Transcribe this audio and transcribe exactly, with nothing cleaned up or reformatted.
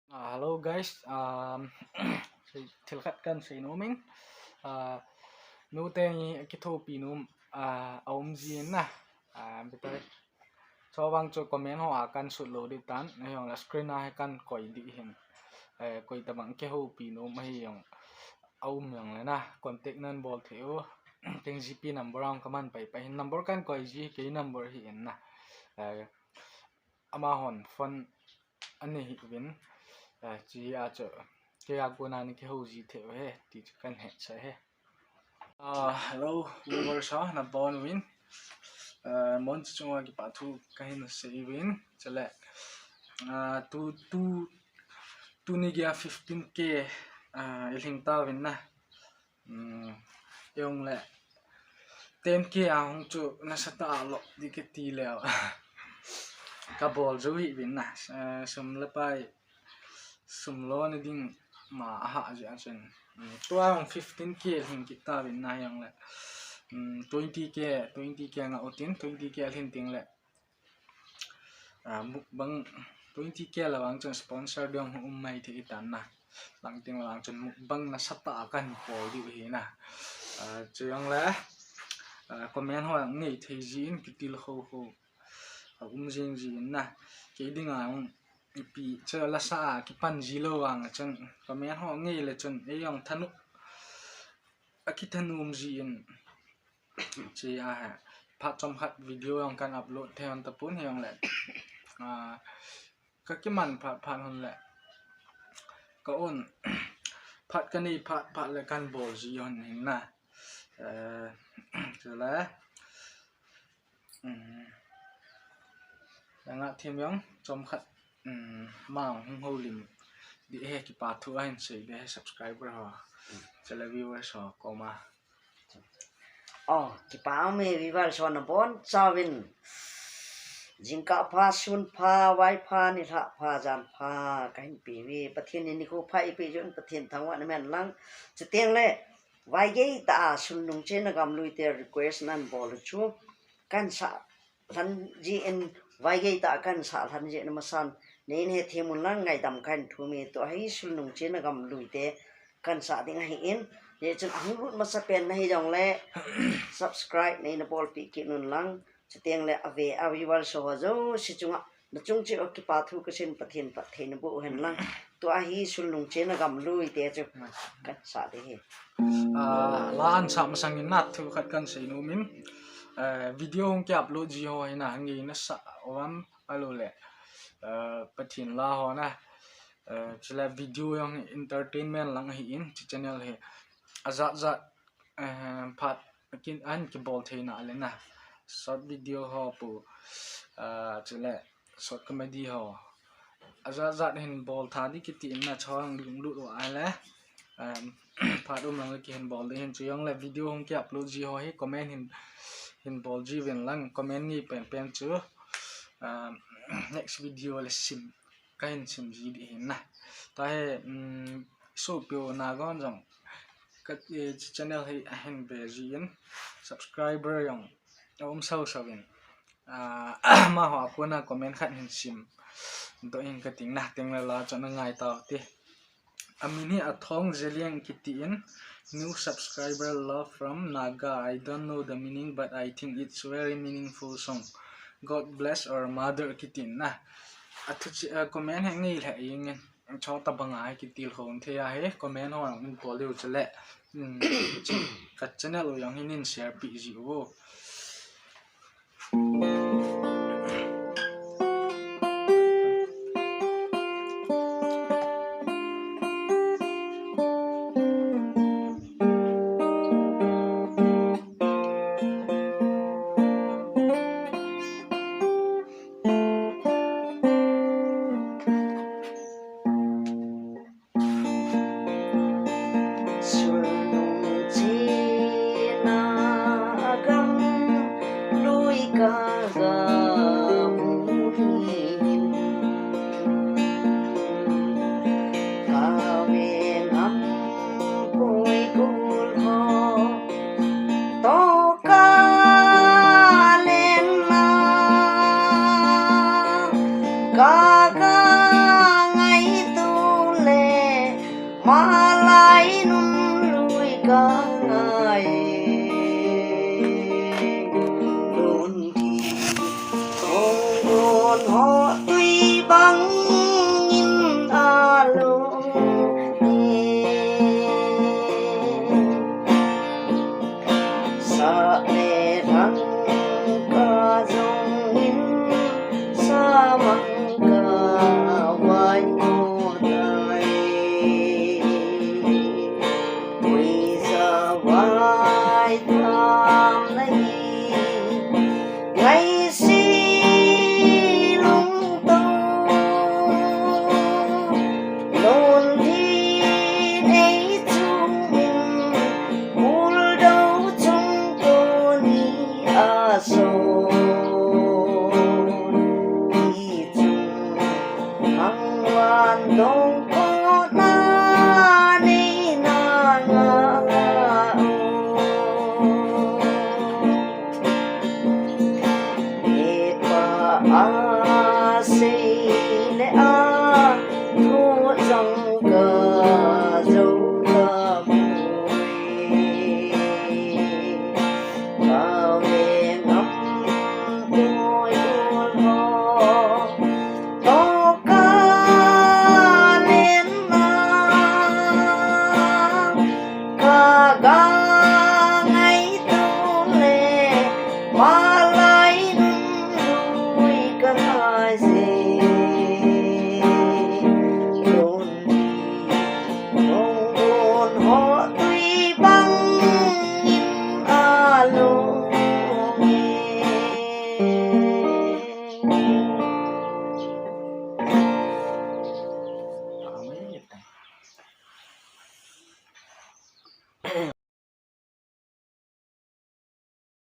Ah, hello guys. Um, thil khat kan sei nom in. Ah, nu te ni kithopi nom, ah, a um jin na. Ah, bitai. Chuvang chu comment ho a kan sut lou di tan. Ahijong le screen a hi kan koi di hin. Eh, koi tabang kihoupi nom ahi jong a um jong le na. Contact nan bol thei u. Teng G P number ang kaman pai pai hin. Number kan koi ji kei number hi in na. Eh, amahon phone anei hih uvin, eh, chi a chu, kei a kona ni kihou ji thei u he, ti chu kan hetsah e. Ah, hello, viewers ho, nabon uvin. Eh, Monchi chunga kipa thu kahin sei uvin, chule, ah, tu, tu, tuni geiya fifteen K, ah, i lhing tauvin na. Um, jong le, ten K a hung chu nasatah a lop di kati leu. Kabol jou hih uvin na, eh, sum le pai, sum lona ding ma aha jeh a chun. Um, tua hung fifteen K lhing kit tauvin na jong le. Um, twenty K, twenty K nga utin, twenty K lhin ting le. Ah, mukbang twenty K la vang chun sponsor ding hung um mai thei tan na. Lang ting la vang chun mukbang nasatah a kan bol diu hi na. Ah, chujong le, ah, comment ho ngei thei jin kitil ho ho. A um jing jin na. Kei dinga hung ipi chu lasa a kipan ji lou vang a chun comment ho ngei le chun ei jong thanu a kithanum jin. Chi a he, phat chomkhat video jong kan upload thei hon tapon hijong le. Ah, ka kiman phat phat hon le. Ka un, phat kanei phat phat le kan bol ji hon hin na. Eh, chule. Um, langa thim jong chomkhat, um, mang hung houlim di he, kipa thu ahin sei di he subscriber ho. Chule viewers ho koma. Oh, kipa um e viewers ho nabon chauvin. Jingkah pha, sun pha, vai pha, nilhah pha, jan pha, kahin pe uve. Pathen in nikho pha eipeh jeh un Pathen thangvah in amen lang. Chuteng le, vaigei tah a sulnung chena gamlui te request nan bol u chu. Kan sah lhan jin, vaigei tah a kan sah lhan jin amasan. Nei hethem un lang ngaidam kahin thum e, tua hi sulnung chena gamlui te kan sah ding ahin. Hijeh chun ahung lut masapen na hijong le, subscribe nei na bolpeh kit un lang. Chuteng le ave a viewers ho jouse chunga, na chung cheh uva kipa thu kasein, Pathen phatthei naboh u hen lang. Tua hi sulnung chena gamlui te chu kan sah ding ahi. Ah, la an sah masang in na thu khat kan sei nom in. Eh, video hung ki upload ji ho hi na, ngeina sah uvam ahilou le. Eh, Pathen la ho na. Eh, chule video jong entertainment lang ahin, chi channel hi. Ajat jat, eh, phat kin an kibol thei na le na. Short video ho pu, ah, chule short comedy ho. Ajat jat hin bol tha di kiti in na chong lunglut u ahile. Um, phat um lang le kihin bol di hin, chujong le video hung ki upload ji ho hi comment hin, hin bol ji uvin lang, comment ngei pen pen chu. Um, next video le sim, kahin sim ji di hin na. Tua hi, um, sopi u Naga hon jong ka, eh, channel hi ahin ve ji in, subscriber jong a um sau sau in. Ah, amaho a kona comment khat hin sim doh ing kati na, teng le la chun na ngai tau te. Amin hi Athong Zeliang kiti in, new subscriber, love from Naga. I don't know the meaning, but I think it's very meaningful song. God bless our mother kiti na. Athu chi, ah, comment hi ngei le ing in. Chota banga hi kitil khom thei ahi, comment ho jong in bol diu chule. Hmm, ka channel u jong hin in share pi ji u. Sulnung chena gamlui ka gamu hin, ka ve ngam poi kul ho, to ka len na, ka ka ngaito Malai nun lui ka ngai. Nun ki kong gon ho tui bang in a lo. Sa le thang ka jong in, sa mang ka vai mo tai. Pui sa vai tham na hi, ngai si lung to. Lon din ei chung in, ul do chung to ni a so. Ki chung hang wan dong ko na nei na nga o. Mipa a sei le a